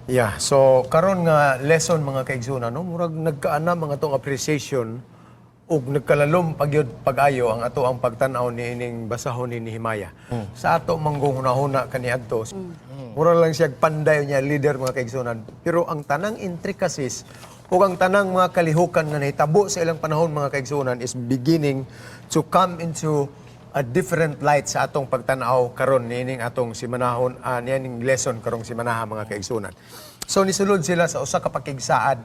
Yeah, so karon nga lesson, mga kaigsuonan, no, murag nagkaana mga tong appreciation ug nagkalalom pagyud pag-ayo ang ato ang pagtan-aw niining basahon ni Nehemiah. Sa ato manggong hunahuna kaniadto, mura lang siya panday niya leader, mga kaigsuonan. Pero ang tanang intricacies ug ang tanang mga kalihukan nga nahitabo sa ilang panahon, mga kaigsuonan, is beginning to come into a different light sa atong pagtan-aw karon niining atong simanahon, niining lesson karong simanaha, mga kaigsuonan. So nisulod sila sa usa ka pakigsaad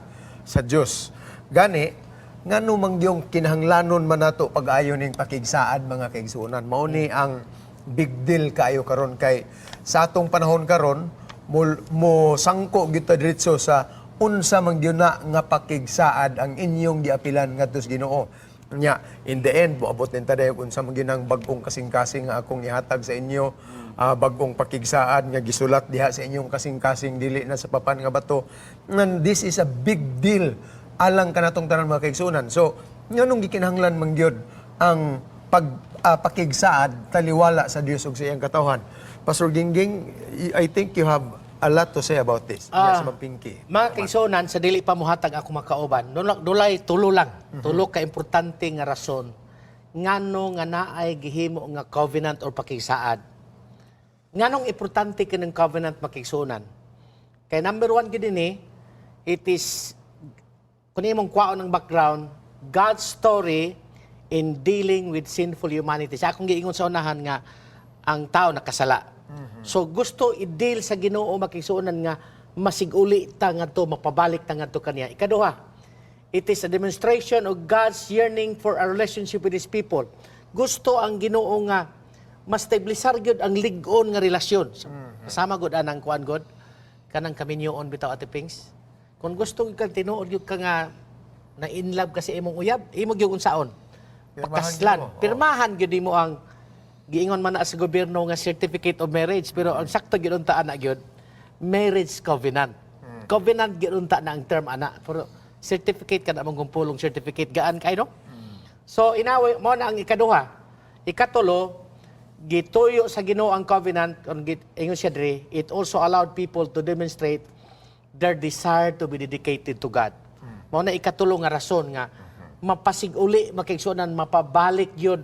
sa Dios. Gani ngano man gyung kinahanglanon man nato pag-ayo ning pakigsaad, mga kaigsuonan? Mao ni ang big deal kaayo karon kay sa atong panahon karon mo sangko gyud ta diretso sa unsa man gyud na nga pakigsaad ang inyong giapilan ngadto sa Ginoo. Nya, in the end, moabot din ta dayon unsa man gyud ang bag-ong kasing-kasing nga akong ihatag sa inyo, bag-ong pakigsaad nga gisulat diha sa inyong kasing-kasing, dili na sa papan nga bato. And this is a big deal alang kanatong tanan, mga kaigsuonan. So, nganong gikinahanglan man gyud ang pakigsaad taliwala sa Dios ug sa iyang katawhan? Pastor Gingging, I think you have a lot to say about this. Ah, sa Ma'am Pinky. Mga kaigsuonan, sa dili pa muhatag ako makauban, dulay tulo lang. Tulo ka importante nga rason ngano nga naay gihimo nga covenant or pakigsaad. Nganong importante kining covenant, makigsuonan? Kay number one gid ini, it is, kung imong kwaon ng background, God's story in dealing with sinful humanity. Sa akong giingon sa unahan nga ang tao nakasala. So gusto i-deal sa Ginoo, makigsuonan, nga masiguli ta ngadto, mapabalik ta ngadto kaniya. Ikaduha, it is a demonstration of God's yearning for a relationship with His people. Gusto ang Ginoo nga mastabilisar gyud ang lig-on nga relasyon. Kasama gud anang kuan god kanang kaminyoon bitaw, Ate Pings. Kung gusto gyud kang tinuod gyud ka nga na in love ka sa imong uyab, imo gyud unsaon? Pirmahan Pakaslan. gyud mo, oo. Pirmahan gyud nimo ang giingon man na sa gobyerno nga certificate of marriage, pero ang sakto gyud unta ana gyud marriage covenant. Covenant gyud unta na ang term ana. Pero certificate kada mong pulong certificate gaan kay, no? So inawi mo na ang ikaduha. Ikatulo, gituyo sa Ginoo ang covenant on ingon siya diri, it also allowed people to demonstrate their desire to be dedicated to God. Mao na ikatulo nga rason nga mapasiguli, makigsuonan, mapabalik yun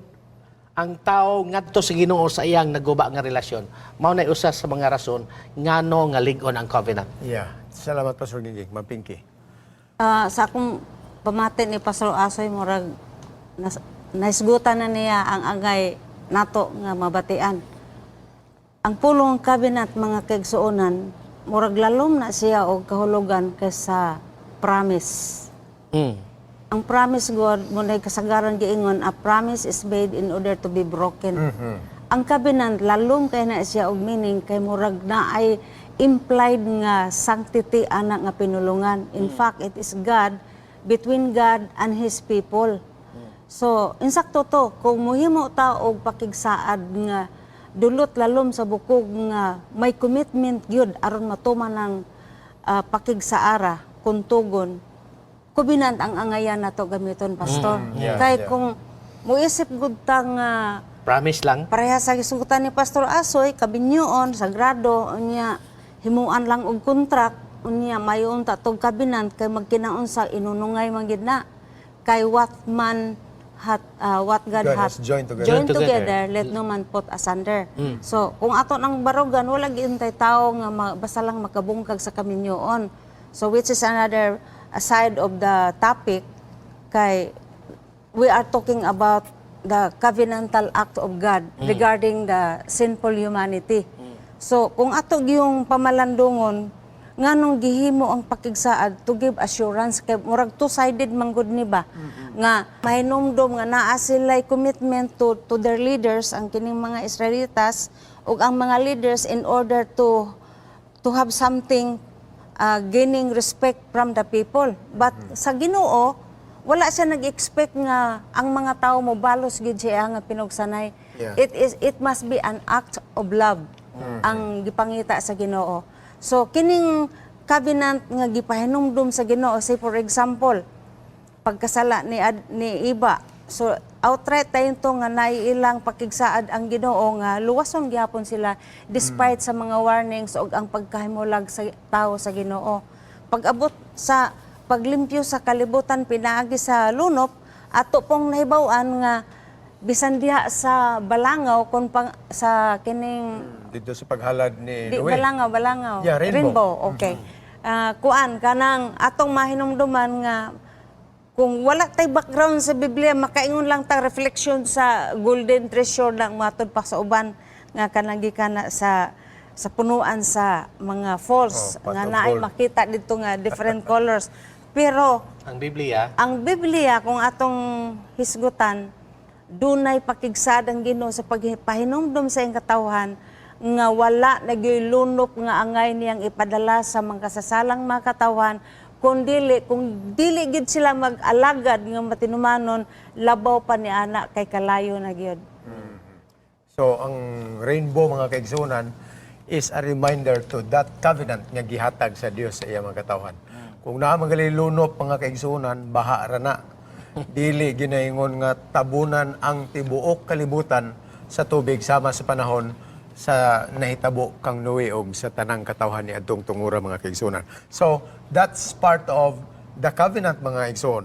ang tao ngadto sa Ginoo sa iyang naguba nga relasyon. Mao na usa sa mga rason ngano nga lig-on ang covenant. Yeah. Salamat, Pastor Gingging. Ma'am Pinky. Sa akong pamati ni Pastor Asoy, murag naisgutan na niya ang angay nato nga mabatian. Ang pulong covenant, mga kaigsuonan, murag lalom na siya og kahulugan kaysa promise. Ang promise God mo na kasagaran giingon, a promise is made in order to be broken. Ang covenant, lalom kay na siya og meaning kay murag na ay implied nga sanctity ana nga pinulungan. In fact, it is God between God and His people. So, insakto to, kung muhimo ta og pakigsaad nga dulot lalom sa bukog nga may commitment gyud aron matuman ang pakigsaara kung tugon, covenant ang angayan nato gamiton, Pastor. Kay kung muisip gud ta nga Promise lang. Pareha sa gisugutan ni Pastor Asoy, kaminyoon, sagrado, unya himuan lang og contract, unya mayon ta tog covenant kay magkinaunsa, inunungay man gid na. Kay what man hat what God, God hath has joined together. joined Joined together. together, let no man put asunder. So, kung ato nang barugan, wala giuntay tao nga basta lang makabungkag sa kaminyoon. So, which is another side of the topic kay we are talking about the covenantal act of God regarding the sinful humanity. So, kung ato yung pamalandungon, nganong gihimo ang pakigsaad, to give assurance kay murag two-sided man gud ni ba nga mahinumdom nga naa sila'y commitment to their leaders, ang kining mga Israelitas ug ang mga leaders, in order to have something, gaining respect from the people. But sa Ginoo, wala siya nag-expect nga ang mga tao mo balos gid siya nga pinugsanay. It must be an act of love ang gipangita sa Ginoo. So kining covenant nga gipahinumdum sa Ginoo, say for example, pagkasala ni Iba So outright tayo to nga naiilang pakigsaad ang Ginoo nga luwason gihapon sila despite sa mga warnings og ang pagkahimulag sa tao sa Ginoo. Pag-abot sa paglimpyo sa kalibutan pinaagi sa lunop, ato pong nahibaw-an nga bisan diha sa balangaw kung pang, sa kining Dito sa paghalad ni Di, Noe. balangaw, balangaw. Yeah, rainbow. Okay. Ah, kuan, kanang atong mahinumduman nga kung wala tay background sa Biblia, makaingon lang ta reflection sa golden treasure lang matud pa sa uban nga kanang gikan na sa punuan sa mga falls Oh, pot nga of naay gold. makita dito nga different colors. Pero Ang Biblia, ang Biblia, kung atong hisgutan, dunay pakigsad ang Ginoo sa pagpahinumdom sa iyang katawhan nga wala nagyoy lunop nga angay niyang ipadala sa mga kasasalang mga katawhan kung dili, kung dili gid sila mag-alagad nga matinumanon, labaw pa ni ana kay kalayo na gyud. So ang rainbow, mga kaigsunan, is a reminder to that covenant nga gihatag sa Dios sa iya mga katawhan. Kung naa magali lunop, mga kaigsunan, baha ra na. Dili ginaingon nga tabunan ang tibuok kalibutan sa tubig sama sa panahon sa nahitabo kang Noe og sa tanang katawhan ni adtong tungura, mga kaigsunan. So that's part of the covenant, mga igsoon.